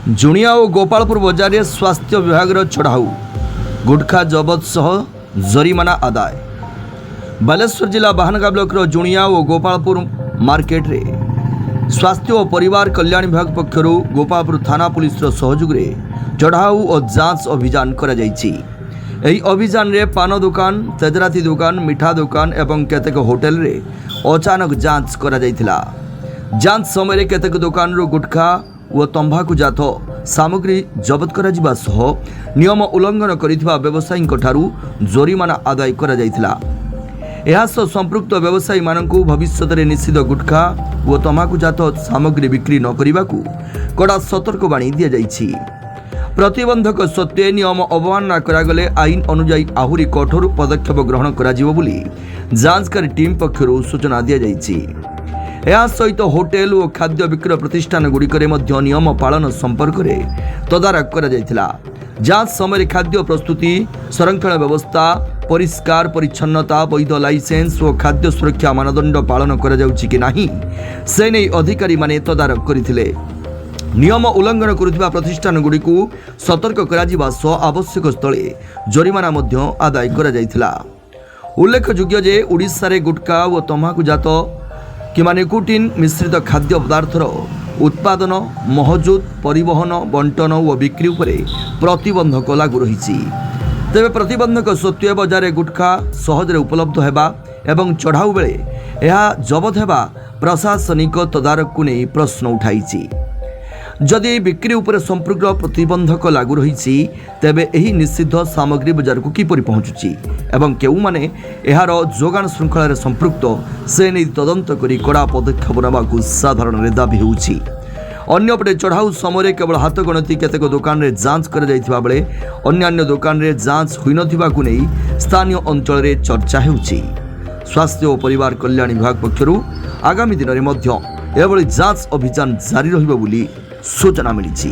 ଜୁଣିଆ ଓ ଗୋପାଳପୁର ବଜାରରେ ସ୍ୱାସ୍ଥ୍ୟ ବିଭାଗର ଚଢ଼ାଉ, ଗୁଟଖା ଜବତ ସହ ଜରିମାନା ଆଦାୟ। ବାଲେଶ୍ୱର ଜିଲ୍ଲା ବାହାନଗା ବ୍ଲକର ଜୁଣିଆ ଓ ଗୋପାଳପୁର ମାର୍କେଟରେ ସ୍ୱାସ୍ଥ୍ୟ ଓ ପରିବାର କଲ୍ୟାଣ ବିଭାଗ ପକ୍ଷରୁ ଗୋପାଳପୁର ଥାନା ପୁଲିସର ସହଯୋଗରେ ଚଢ଼ାଉ ଓ ଯାଞ୍ଚ ଅଭିଯାନ କରାଯାଇଛି। ଏହି ଅଭିଯାନରେ ପାନ ଦୋକାନ, ତେଜରାତି ଦୋକାନ, ମିଠା ଦୋକାନ ଏବଂ କେତେକ ହୋଟେଲରେ ଅଚାନକ ଯାଞ୍ଚ କରାଯାଇଥିଲା। ଯାଞ୍ଚ ସମୟରେ କେତେକ ଦୋକାନରୁ ଗୁଟଖା ଓ ତମ୍ବାଖୁଜାତ ସାମଗ୍ରୀ ଜବତ କରାଯିବା ସହ ନିୟମ ଉଲ୍ଲଂଘନ କରିଥିବା ବ୍ୟବସାୟୀଙ୍କଠାରୁ ଜୋରିମାନା ଆଦାୟ କରାଯାଇଥିଲା। ଏହା ସହ ସମ୍ପୃକ୍ତ ବ୍ୟବସାୟୀମାନଙ୍କୁ ଭବିଷ୍ୟତରେ ନିଷିଦ୍ଧ ଗୁଟଖା ଓ ତମାଖୁଜାତ ସାମଗ୍ରୀ ବିକ୍ରି ନ କରିବାକୁ କଡ଼ା ସତର୍କବାଣୀ ଦିଆଯାଇଛି। ପ୍ରତିବନ୍ଧକ ସତ୍ତ୍ୱେ ନିୟମ ଅବମାନନା କରାଗଲେ ଆଇନ ଅନୁଯାୟୀ ଆହୁରି କଠୋର ପଦକ୍ଷେପ ଗ୍ରହଣ କରାଯିବ ବୋଲି ଯାଞ୍ଚକାରୀ ଟିମ୍ ପକ୍ଷରୁ ସୂଚନା ଦିଆଯାଇଛି। ଏହା ସହିତ ହୋଟେଲ ଓ ଖାଦ୍ୟ ବିକ୍ରୟ ପ୍ରତିଷ୍ଠାନଗୁଡ଼ିକରେ ମଧ୍ୟ ନିୟମ ପାଳନ ସମ୍ପର୍କରେ ତଦାରଖ କରାଯାଇଥିଲା। ଯାଞ୍ଚ ସମୟରେ ଖାଦ୍ୟ ପ୍ରସ୍ତୁତି, ସଂରକ୍ଷଣ ବ୍ୟବସ୍ଥା, ପରିଷ୍କାର ପରିଚ୍ଛନ୍ନତା, ବୈଧ ଲାଇସେନ୍ସ ଓ ଖାଦ୍ୟ ସୁରକ୍ଷା ମାନଦଣ୍ଡ ପାଳନ କରାଯାଉଛି କି ନାହିଁ, ସେ ନେଇ ଅଧିକାରୀମାନେ ତଦାରଖ କରିଥିଲେ। ନିୟମ ଉଲ୍ଲଂଘନ କରୁଥିବା ପ୍ରତିଷ୍ଠାନଗୁଡ଼ିକୁ ସତର୍କ କରାଯିବା ସହ ଆବଶ୍ୟକ ସ୍ଥଳେ ଜରିମାନା ମଧ୍ୟ ଆଦାୟ କରାଯାଇଥିଲା। ଉଲ୍ଲେଖଯୋଗ୍ୟ ଯେ ଓଡ଼ିଶାରେ ଗୁଟଖା ଓ ତମାଖୁଜାତ କିମ୍ବା ନିକୋଟିନ୍ ମିଶ୍ରିତ ଖାଦ୍ୟ ପଦାର୍ଥର ଉତ୍ପାଦନ, ମହଜୁଦ, ପରିବହନ, ବଣ୍ଟନ ଓ ବିକ୍ରି ଉପରେ ପ୍ରତିବନ୍ଧକ ଲାଗୁ ରହିଛି। ତେବେ ପ୍ରତିବନ୍ଧକ ସତ୍ତ୍ୱେ ବଜାରରେ ଗୁଟଖା ସହଜରେ ଉପଲବ୍ଧ ହେବା ଏବଂ ଚଢ଼ାଉ ବେଳେ ଏହା ଜବତ ହେବା ପ୍ରଶାସନିକ ତଦାରଖକୁ ନେଇ ପ୍ରଶ୍ନ ଉଠାଇଛି। ଯଦି ବିକ୍ରି ଉପରେ ସମ୍ପୂର୍ଣ୍ଣ ପ୍ରତିବନ୍ଧକ ଲାଗୁ ରହିଛି, ତେବେ ଏହି ନିଷିଦ୍ଧ ସାମଗ୍ରୀ ବଜାରକୁ କିପରି ପହଞ୍ଚୁଛି ଏବଂ କେଉଁମାନେ ଏହାର ଯୋଗାଣ ଶୃଙ୍ଖଳାରେ ସମ୍ପୃକ୍ତ, ସେ ନେଇ ତଦନ୍ତ କରି କଡ଼ା ପଦକ୍ଷେପ ନେବାକୁ ସାଧାରଣରେ ଦାବି ହେଉଛି। ଅନ୍ୟପଟେ ଚଢ଼ାଉ ସମୟରେ କେବଳ ହାତଗଣତି କେତେକ ଦୋକାନରେ ଯାଞ୍ଚ କରାଯାଇଥିବା ବେଳେ ଅନ୍ୟାନ୍ୟ ଦୋକାନରେ ଯାଞ୍ଚ ହୋଇନଥିବାକୁ ନେଇ ସ୍ଥାନୀୟ ଅଞ୍ଚଳରେ ଚର୍ଚ୍ଚା ହେଉଛି। ସ୍ୱାସ୍ଥ୍ୟ ଓ ପରିବାର କଲ୍ୟାଣ ବିଭାଗ ପକ୍ଷରୁ ଆଗାମୀ ଦିନରେ ମଧ୍ୟ ଏଭଳି ଯାଞ୍ଚ ଅଭିଯାନ ଜାରି ରହିବ ବୋଲି ସୂଚନା ମିଳିଛି।